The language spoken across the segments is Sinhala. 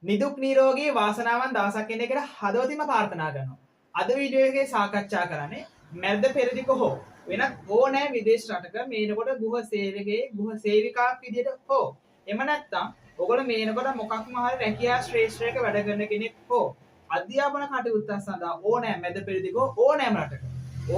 නිදුක් නිරෝගී වාසනාවන්ත දවසක් වෙන්න කියලා හදවතින්ම ප්‍රාර්ථනා කරනවා. අද වීඩියෝ එකේ සාකච්ඡා කරන්නේ මැද පෙරදිග හෝ වෙනත් ඕනෑ විදේශ රටක මේ වෙනකොට ගෘහ සේවකයේ ගෘහ සේවිකාවක් විදියට හෝ එහෙම නැත්නම් ඔයගොල්ලෝ මේ වෙනකොට මොකක්ම හරි රැකියා ක්ෂේත්‍රයක වැඩ කරන කෙනෙක් හෝ අධ්‍යාපන කටයුත්තක් සඳහා ඕනෑ මැද පෙරදිග ඕනෑම රටක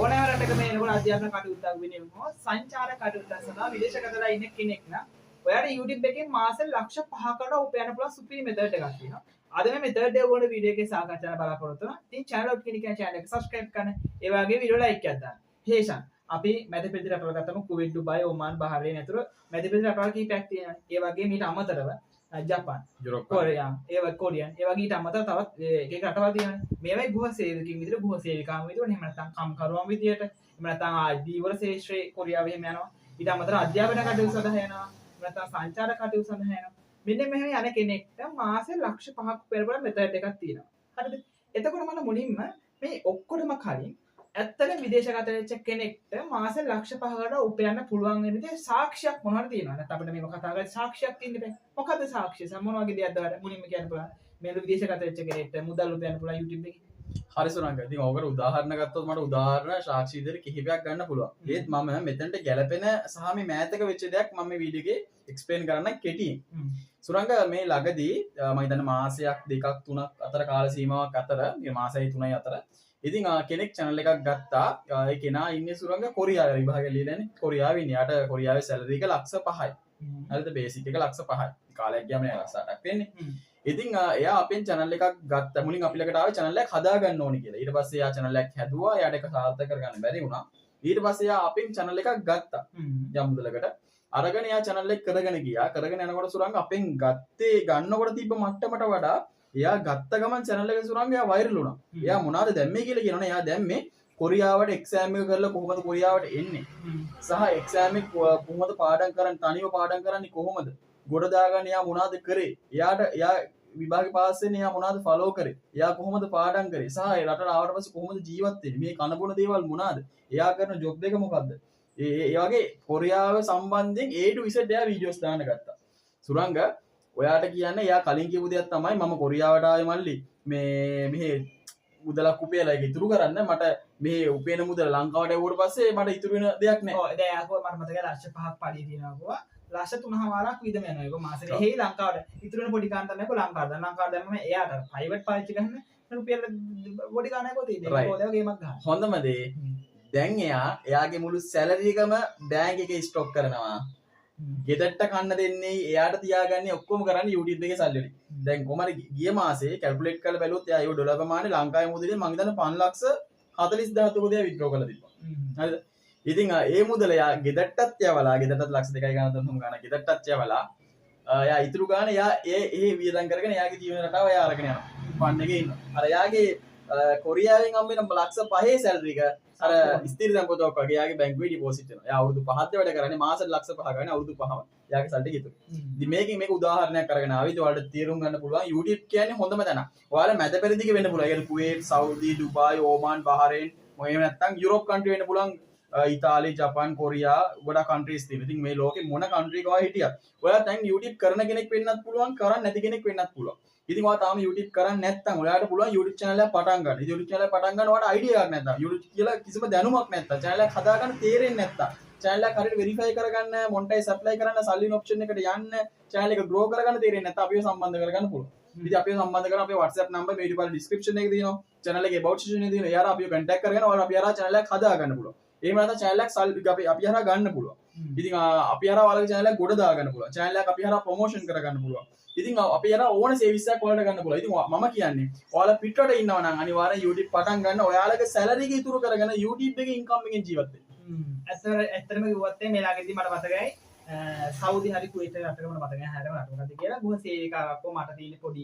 ඕනෑම රටක මේ වෙනකොට අධ්‍යාපන කටයුත්තක් වෙනුවෙන් හෝ සංචාර කටයුත්තක් සඳහා විදේශගත වෙලා ඉන්න කෙනෙක් නම් ඔයාලා YouTube එකෙන් මාස ලක්ෂ 5කට උපයන්න පුළුවන් සුපිරි මෙතඩ් එකක් තියෙනවා. අද මේ මෙතඩ් එක ඔයගොල්ලෝ වීඩියෝ එකේ සාකච්ඡා කරන්න බලාපොරොත්තු වෙනවා. ඉතින් channel එක කෙනෙක් channel එක subscribe කරන්න. ඒ වගේ වීඩියෝ like එකක් දාන්න. හේෂන් අපි මැද පෙරදිග රටවල් ගත්තම කුවේට්, ඩුබායි, ඔමාන්, බහ්රේන් ඇතුළු මැද පෙරදිග රටවල් කීපයක් තියෙනවා. ඒ වගේම ඊට අමතරව ජපාන්, යුරෝප්, කොරියාන්, ඒ වගේ කොරියන්, ඒ වගේ ඊට අමතරව තවත් එක එක රටවල් තියෙනවා. මේවයි ගෘහ සේවකින් විදිහට, ගෘහ සේවිකාවන් විදිහට, එහෙම නැත්නම් කම්කරුවන් විදිහට, එහෙම නැත්නම් ආජීවර ක්ෂේත්‍රයේ කොරියාවේ එහෙම යනවා. ඊට අමතරව අධ්‍යාපන කටයුතු සඳහා යනවා. එහෙම නැත්නම් සංචාර කටයුතු සඳහා යනවා. මෙන්න මෙහෙම යන කෙනෙක්ට මාසෙ ලක්ෂ 5ක් පෙරපුර මෙතඩ් එකක් තියෙනවා. හරිද? එතකොට මම මුලින්ම මේ ඔක්කොටම කලින් ඇත්තටම විදේශගත වෙච්ච කෙනෙක්ට මාසෙ ලක්ෂ 5කට උපයන්න පුළුවන් වෙන විදිහේ සාක්ෂියක් මොනවද තියෙනවද? නැත්නම් අපිට මේව කතා කරලා සාක්ෂියක් තියෙන්න බෑ. මොකද්ද සාක්ෂිය? සම මොන වගේ දෙයක්ද ඔයාලට මුලින්ම කියන්න පුළුවන්? මේ විදේශගත වෙච්ච කෙනෙක්ට මුදල් උපයන්න පුළුවන් YouTube එකේ. හරි සුරංග. ඉතින් ඕකට උදාහරණ ගත්තොත් මට උදාහරණ සාක්ෂි විදිහට කිහිපයක් ගන්න පුළුවන්. ඒත් මම මෙතනට ගැලපෙන සහ මේ මෑතක වෙච්ච දෙයක් මම මේ වීඩියෝ එකේ එක්ස්ප්ලেইন කරන්න කෙටියෙන්. සුරංග, මේ ළඟදී මම හිතන්නේ මාසයක් දෙකක් තුනක් අතර කාල සීමාවක් අතර, මේ මාසයි තුනයි අතර ඉතින් කෙනෙක් චැනල් එකක් ගත්තා. ඒ කෙනා ඉන්නේ සුරංග කොරියාවේ. විභාගය ලියලානේ කොරියාවේ ඉන්නේ. යාට කොරියාවේ සැලරි එක ලක්ෂ 5යි. හරිද? බේසික් එක ලක්ෂ 5යි. කාලයක් ගියාම නෑ ලක්ෂ 8ක් වෙන්නේ. ඉතින් එයා අපෙන් චැනල් එකක් ගත්තා. මුලින් අපි ළඟට ආවේ චැනල් එකක් හදා ගන්න ඕනි කියලා. ඊට පස්සේ එයා චැනල් එකක් හැදුවා. එයාට ඒක සාර්ථක කරගන්න බැරි වුණා. ඊට පස්සේ එයා අපෙන් චැනල් එකක් ගත්තා. යම් මුදලකට අරගෙන එයා චැනල් එක කරගෙන ගියා. කරගෙන යනකොට සුරංග, අපෙන් ගත්තේ ගන්නකොට තිබ්බ මට්ටමට වඩා එයා ගත්ත ගමන් චැනල් එක සුරංග එයා වෛරල් වුණා. එයා මොනවද දැම්මේ කියලා කියනවනේ. එයා දැම්මේ කොරියාවට එක්සෑම් එක කරලා කොහොමද කොරියාවට එන්නේ සහ එක්සෑම් එක කොහොමද පාඩම් කරන්නේ, තනිව පාඩම් කරන්නේ කොහොමද, ගොඩ දාගන්න එයා මොනවද කරේ, එයාට එයා විභාගේ පාස් වෙන්න එයා මොනවද ෆලෝ කරේ, එයා කොහොමද පාඩම් කරේ සහ ඒ රටට ආවට පස්සේ කොහොමද ජීවත් වෙන්නේ, මේ කන බොන දේවල් මොනවද, එයා කරන ජොබ් එක මොකද්ද, ඒ ඒ වගේ කොරියාව සම්බන්ධයෙන් A to Z එයා වීඩියෝස් දාන්න ගත්තා. සුරංග, ඔයාට කියන්න එයා කලින් කියපු දෙයක් තමයි, මම කොරියාවට ආවේ මල්ලි මේ මෙහෙ මුදලක් උපයලා ඒක ඉතුරු කරන්න. මට මේ උපයන මුදල ලංකාවට ඇව්වට පස්සේ මට ඉතුරු වෙන දෙයක් නෑ. ඔව්, දැන් එයා කිව්වා, මට මතකයි ලක්ෂ 5ක් පඩිය තියෙනවා කිව්වා. ලක්ෂ 3.5ක් වියදම යනවා ඒක මාසෙට. එහෙයි ලංකාවට ඉතුරු වෙන පොඩි ගාන තමයි කො ලංකාවට දාන්න. ලංකාවට දැම්මම එයාට ප්‍රයිවට් පාවිච්චි කරන්න රුපියල් පොඩි ගානක් ඔය තියෙන්නේ. ඒක ඔය ගේමක් ගහන්න. හොඳම දේ, දැන් එයා එයාගේ මුළු සැලරි එකම බැංක් එකේ ස්ටොක් කරනවා. ගෙදරට කන්න දෙන්නේ, එයාට තියාගන්නේ, ඔක්කොම කරන්නේ YouTube එකේ සල්ලි වලින්. දැන් කොහමද ගිය මාසේ කැල්කියුලේට් කරලා බැලුවොත් එයා ඒ ඩොලර් ප්‍රමාණය ලංකාවේ මුදලින් මං හිතන්නේ 5,40,000 උදේ විත්ඩ්‍රෝ කරලා තිබ්බා. හරිද? ඉතින් ඒ මුදල එයා ගෙදරටත් යවලා, ගෙදරටත් ලක්ෂ 2යි ගාන තුනක් ගාන ගෙදරටත් යවලා, එයා ඉතුරු ගාන එයා ඒ ඒ වියදම් කරගෙන එයාගේ ජීවන රටාව එයා අරගෙන යනවා. ෆන් එකේ ඉන්නවා. අර එයාගේ කොරියාවෙන් හම්බ වෙන ලක්ෂ 5 සැලරි එක අර ස්ථිර දම්පොතක් වගේ එයාගේ බැංකුවේ ඩිපොසිට් වෙනවා. එයා අවුරුදු 5ක් වැඩ කරන්නේ, මාසෙට ලක්ෂ 5 ගන්න අවුරුදු 5ම එයාගේ සල්ලි ටික ඉතුරු. ඉතින් මේකෙන් මේක උදාහරණයක් අරගෙන ආවේ. ඉතින් ඔයාලට තේරුම් ගන්න පුළුවන් YouTube කියන්නේ හොඳම තැන. ඔයාලා මැද පෙරදිග වෙන්න පුළුවන්. ඒ කියන්නේ කුවේට්, සෞදි, ඩුබායි, ඕමාන්, බහරේන්, එහෙම නැත්නම් යුරෝප් කන්ට්‍රි වෙන්න පුළුවන්. ඉතාලි, ජපාන්, කොරියා ගොඩක් කන්ට්‍රීස් තියෙනවා. ඉතින් මේ ලෝකේ මොන කන්ට්‍රි එකක හිටියත් ඔයා දැන් YouTube කරන කෙනෙක් වෙන්නත් පුළුවන්, කරන්නේ නැති කෙනෙක් වෙන්නත් පුළුවන්. ඉතින් ඔයා තාම YouTube කරන්නේ නැත්නම් ඔයාට පුළුවන් YouTube channel එකක් පටන් ගන්න. ඉතින් YouTube channel එකක් පටන් ගන්න ඔයාට අයිඩියා එකක් නැත්නම්, YouTube කියලා කිසිම දැනුමක් නැත්නම්, channel එකක් හදාගන්න තේරෙන්නේ නැත්නම්, channel එකක් හරියට වෙරිෆයි කරගන්න, මොනිටයිස් ඇප්ලයි කරන්න, සල්ලි ඔප්ෂන් එකට යන්න, channel එක ග්‍රෝ කරගන්න තේරෙන්නේ නැත්නම් අපිව සම්බන්ධ කරගන්න පුළුවන්. ඉතින් අපිව සම්බන්ධ කරන අපේ WhatsApp number මේ ඊට පස්සේ description එකේ තියෙනවා. Channel එකේ about section එකේ තියෙනවා. එයාලා අපිව contact කරගෙන ඔයාලා අපි හරහා channel එකක් හදා ගන්න පුළුවන්. එහෙම නැත්නම් channel එකක් සල්ලි අපි හරහා ගන්න පුළුවන්. ඉතින් අපි හරහා ඔයාලගේ channel එකක් ගොඩ දා ගන්න පුළුවන්. Channel එකක් අපි හරහා ප්‍රොමෝෂන් කරගන්න පුළුවන්. ඉතින් අපි හරහා ඕන සර්විස් එකක් ඔයාලට ගන්න පුළුවන්. ඉතින් මම කියන්නේ ඔයාලා පිටරට ඉන්නවා නම් අනිවාර්යෙන් YouTube පටන් ගන්න. ඔයාලගේ සැලරි එක ඉතුරු කරගෙන YouTube එකේ ඉන්කම් එකෙන් ජීවත් වෙන්න. ඇත්තටම කිව්වොත් මේ ළඟදී මට මතකයි සෞදි හරි කුවේට් රටක, මට මතක නෑ හරියටම රට මොකද්ද කියලා, ගෘහ සේවිකාවක් කො මට තියෙන පොඩි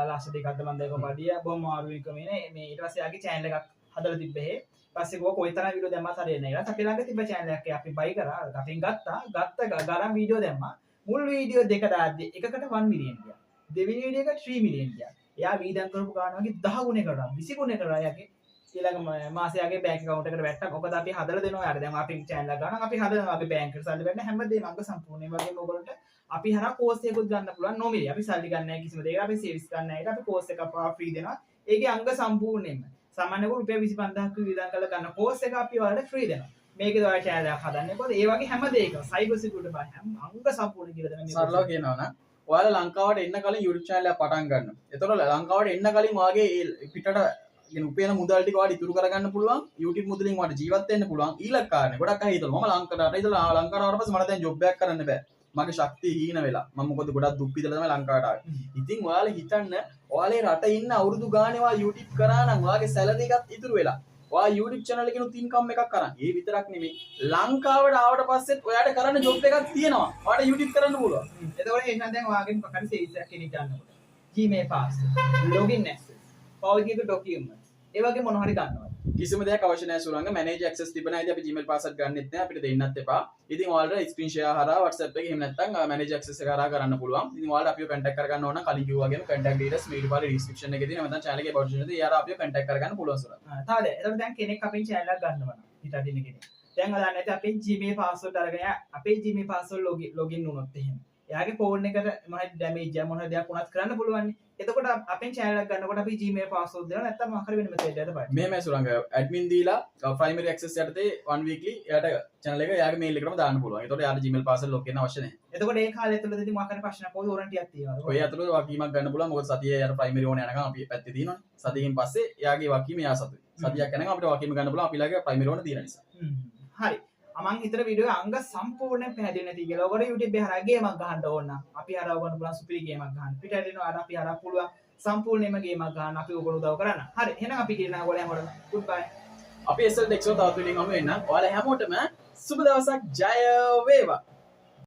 ලක්ෂ 2ක්ද මන් දැක පඩිය, බොහොම මාරු ඉන්කම් එනේ මේ. ඊට පස්සේ යාගේ චැනල් එකක් හදලා තිබ්බේ. පස්සේ කිව්වා කොයි තරම් වීඩියෝ දැම්මත් හරියන්නේ නෑ කියලා. අපි ළඟ තිබ්බ චැනල් එකක් අපි බයි කරා, අපෙන් ගත්තා. ගත්ත ගරම් වීඩියෝ දැම්මා. මුල් වීඩියෝ දෙක දාද්දි එකකට 1 මිලියන් ගියා, දෙවෙනි වීඩියෝ එක 3 මිලියන් ගියා. එයා වීදම් කරපු ගාන වගේ 10 ගුණයකට 20 ගුණයකට එයාගේ ඊළඟ මාසයේ බැංක් ඇකවුන්ට් එකට වැට්ටක්. මොකද අපි හදලා දෙනවා යාර. දැන් අපි චැනල් එක ගන්න අපි හදනවා අපි බැංක් එකට සල්ලි වැටෙන හැමදේම අංග සම්පූර්ණ. ඒ වගේම ඔයගොල්ලන්ට අපි හරහා කෝස් එකකුත් ගන්න පුළුවන් නොමිලේ. අපි සල්ලි ගන්න නැහැ කිසිම දෙයකට. අපි සර්විස් ගන්න නැහැ. අපි කෝස් එකක් ෆ්‍රී දෙනවා. ඒකේ අංග සම්පූර්ණයෙන්ම සාමාන්‍යයෙන් රුපියල් 25,000ක් වියදම් කරලා ගන්න කෝස් එක අපි ඔයාලට ෆ්‍රී දෙනවා. මේකේ ඔයාලා චැනල් එකක් හදන්නේ කොහොමද? ඒ වගේ හැම දෙයකම සයිබර් සිකියුරිටි බය හැම අංග සම්පූර්ණ කියලා දෙනවා. සරලව කියනවා නම් ඔයාලා ලංකාවට එන්න කලින් YouTube channel එකක් පටන් ගන්න. එතකොට ලංකාවට එන්න කලින් ඔයාගේ ඒ පිටට يعني උපයන මුදල් ටික ඔයාලට ඉතුරු කරගන්න පුළුවන්. YouTube මුදලින් ඔයාලට ජීවත් වෙන්න පුළුවන්. ඊළඟ කාරණේ ගොඩක් අය හිතනවා මම ලංකාවට ඉඳලා ලංකාවට ආවට පස්සේ මට දැන් ජොබ් එකක් කරන්න බෑ. මගේ ශක්තිය හීන වෙලා. මම මොකද ගොඩක් දුක් විඳලා තමයි ලංකාවට ආවේ. ඉතින් ඔයාලා හිතන්න ඔයාලේ රට ඉන්න අවුරුදු ගානේ ඔයා YouTube කරා නම් ඔයාගේ සැලරි එකත් ඉතුරු වෙලා. ඔයා YouTube channel එකකිනුත් ඉන්කම් එකක් කරන්. ඒ විතරක් නෙමෙයි ලංකාවට ආවට පස්සෙත් ඔයාට කරන්න ජොබ් එකක් තියෙනවා. ඔයාට YouTube කරන්න පුළුවන්. එතකොට එහෙනම් දැන් ඔයාගෙන් මොකක් හරි සර්විස් එකක් කෙනෙක් ගන්නකොට Gmail password, login access, පෞද්ගලික ඩොකියුමන්ට්ස් ඒ වගේ මොන හරි ගන්නවද? කිසිම දෙයක් අවශ්‍ය නැහැ සුරංග. මැනේජර් ඇක්සස් තිබෙන අයදී අපි Gmail password ගන්නෙත් නැහැ, අපිට දෙන්නත් එපා. ඉතින් ඔයාලට ස්ක්‍රීන් ෂෙයා හරහා WhatsApp එකේ එහෙම නැත්නම් මැනේජර් ඇක්සස් එක හරහා කරන්න පුළුවන්. ඉතින් ඔයාලට අපිව කන්ටැක්ට් කරගන්න ඕන නම් කලින් කිව්වා වගේම කන්ටැක්ට් ඩීටේල්ස් මේ ඊට පස්සේ ඩිස්ක්‍රිප්ෂන් එකේ තියෙනවා. නැත්නම් channel එකේ about section එකේ ඒ හරහා අපිව කන්ටැක්ට් කරගන්න පුළුවන් සුරංග. තව දෙයක්. එතකොට දැන් කෙනෙක් අපෙන් channel එකක් ගන්නවා නම් හිතා දෙන්න කෙනෙක්. දැන් අදන්න නැති අපේ Gmail password අරගෙන අපේ Gmail password login වුණොත් එහෙම එයාගේ ෆෝන් එකට මොන හරි ඩැමේජ් එකක් මොන හරි දෙයක් වුණත් කරන්න පුළුවන්. එතකොට අපෙන් channel එකක් ගන්නකොට අපි Gmail password දෙනවා නැත්නම් මොකක් හරි වෙන මෙතෙඩ් එකකට පාවිච්චි. මෙහෙමයි සුරංග, ඇඩ්මින් දීලා ප්‍රයිමරි ඇක්සස් යටතේ 1 weekly එයාට channel එක එයාගේ මේල් එකටම දාන්න පුළුවන්. එතකොට එයාට Gmail password lock වෙන්න අවශ්‍ය නැහැ. එතකොට ඒ කාලය ඇතුළතදී මොකක් හරි ප්‍රශ්නයක් වුණොත් වොරන්ටියක් තියෙනවද? ඔය ඇතුළත වගකීමක් ගන්න පුළුවන්. මොකද සතියේ එයාට ප්‍රයිමරි ඕන යනකම් අපි පැත්තේ තියෙනවනේ. සතියකින් පස්සේ එයාගේ වගකීම එයා සතුයි. සතියක් යනකම් අපිට වගකීම ගන්න පුළුවන් අපි ළඟ ප්‍රයිමරි ඕන තියෙන නිසා. හරි. මං හිතන වීඩියෝ එක අංග සම්පූර්ණයෙන් පැහැදිලි නැති කියලා. ඔයාලට YouTube එකේ හරහා ගේමක් ගහන්න ඕන නම් අපි හරහා ඔයගොල්ලන්ට පුළුවන් සුපිරි ගේමක් ගහන්න. පිට ඇරෙනවා අර අපි හරහා පුළුවන් සම්පූර්ණයෙන්ම ගේමක් ගහන්න අපි ඔයගොල්ලෝ උදව් කරන්න. හරි. එහෙනම් අපි කියනවා ඔයගොල්ලෝ හැමෝටම ගුඩ් බයි. අපි SL Tech Show තවත් වීඩියෝ එකකින් හමු වෙන්න. ඔයාලා හැමෝටම සුබ දවසක්, ජය වේවා.